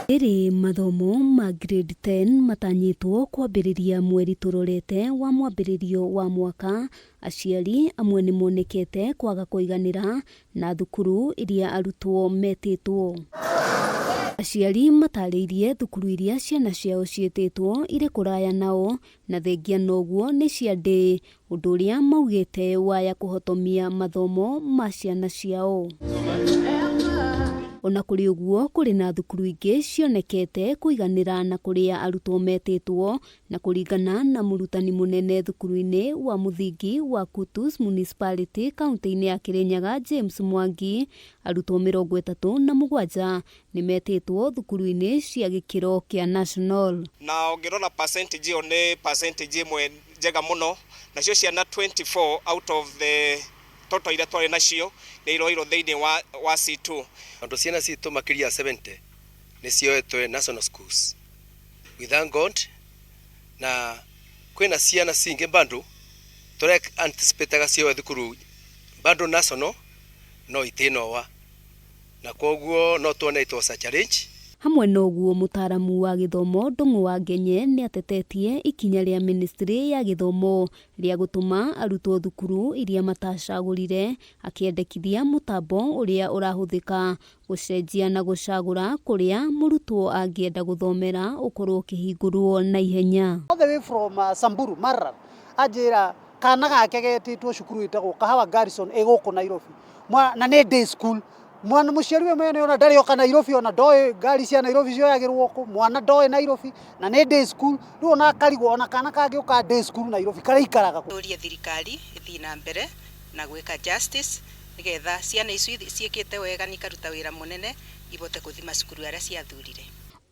Rĩrĩ mathomo ma grade 10 matanyĩtwo kwambĩrĩria mweri tũrorete wa mwambĩrĩrio wa mwaka, aciari amwe nĩ monekete kwaga kũiganĩra na thukuru iria arutwo metĩtwo. Aciari matarĩirie thukuru iria ciana ciao ciĩtĩtwo irĩ kũraya nao na thengia noguo nĩ cia ndĩĩ, ũndũ ũrĩa maugĩte waya kũhotomia mathomo ma ciana ciao. Ona kũrĩ ũguo, kũrĩ na thukuru ingĩ cionekete kũiganĩra na kũrĩa arutwo metĩtwo, na kũringana na mũrutani mũnene thukuru-inĩ wa mũthingi wa Kutus Municipality kaunti-inĩ ya Kirinyaga James Mwangi, arutwo 37 nĩ metĩtwo thukuru-inĩ cia gĩkĩro kĩa national. Na ũngĩrora percentage ĩyo nĩ percentage ĩmwe njega mũno, nacio ciana 24 out of the total iria twarĩ nacio nĩ iroirwo thĩinĩ wa C2. Tondũ ciana citũ makĩria ya 70 nĩ cioetwe national schools. We thank God na kwĩna ciana cingĩ bado tũre anticipate cioe thukuru bado national no itinoa na koguo no tuone it was a challenge. Hamwe na ũguo, mũtaaramu wa gĩthomo Ndung'u wa Ngenye nĩ atetetie ikinya rĩa ministry ya gĩthomo rĩa gũtũma arutwo thukuru iria matacagũrire, akĩendekithia mũtambo ũrĩa ũrahũthĩka gũcenjia na gũcagũra kũrĩa mũrutwo angĩenda gũthomera ũkorwo ũkĩhingũrwo na ihenya. All the way from Samburu, Maralal, anjĩra kana gake getĩtwo cukuru ĩtagwo Kahawa Garrison ĩ gũkũ Nairobi. Na nĩ day school. Mwana mũciari we mwene ona ndarĩ oka Nairobi, ona ndoĩ ngari cia Nairobi cioyagĩrwo kũ, mwana ndoĩ Nairobi na nĩ day school. Rĩu ona akarigwo ona kana kangĩũka day school Nairobi karĩikaraga kũ. Tũrie thirikari ĩthiĩ na mbere na gwĩka justice nĩgetha ciana icio ciĩkĩte wega na ikaruta wĩra mũnene ibote gũthiĩ macukuru arĩa ciathurire.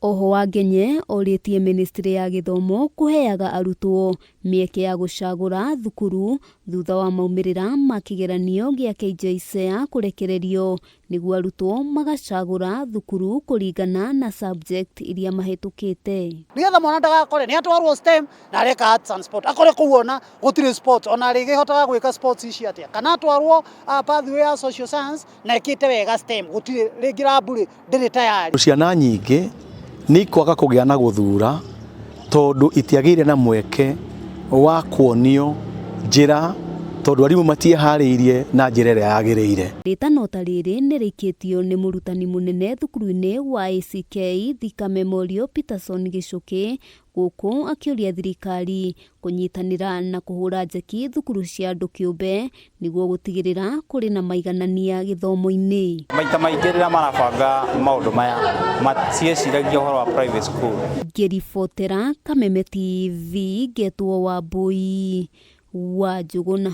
Oho Wangenye orĩtie ministry ya gĩthomo kũheaga arutwo mĩeke ya gũcagũra thukuru thutha wa maumĩrĩra ma kĩgeranio gĩa KJSEA kũrekererio nĩguo arutwo magacagũra thukuru kũringana na subject iria mahĩtũkĩte. Nĩgetha mwana ndagakore nĩ atwarwo STEM na areka arts and sport, akore kũu ona gũtirĩ sports, ona rĩngĩhotaga gwĩka sports ici atĩa, kana atwarwo pathway ya social science na ĩkĩte wega STEM, gũtirĩ rĩngĩ lab rĩ ndĩrĩ tayari. Ciana nyingĩ nĩ ikwaga kũgĩa na gũthura tondũ itiagĩire na mweke wa kuonio njĩra tondũ arimũ matieharĩirie na njĩra ĩrĩa yagĩrĩire. Rĩtano ta rĩrĩ nĩ rĩikĩtio nĩ mũrutani mũnene thukuru-inĩ wa ACK Thika Memorial Peterson Gĩcũkĩ, gũkũ akĩũria thirikari kũnyitanĩra na kũhũra njeki thukuru cia andũ kĩũmbe nĩguo gũtigĩrĩra kũrĩ na maiganania gĩthomo-inĩ. Maita maingĩ rĩrĩa marabanga maũndũ maya matieciragia ũhoro wa private school. Ngĩribotera Kameme TV, ngetwo Wambui wa Njũgũna.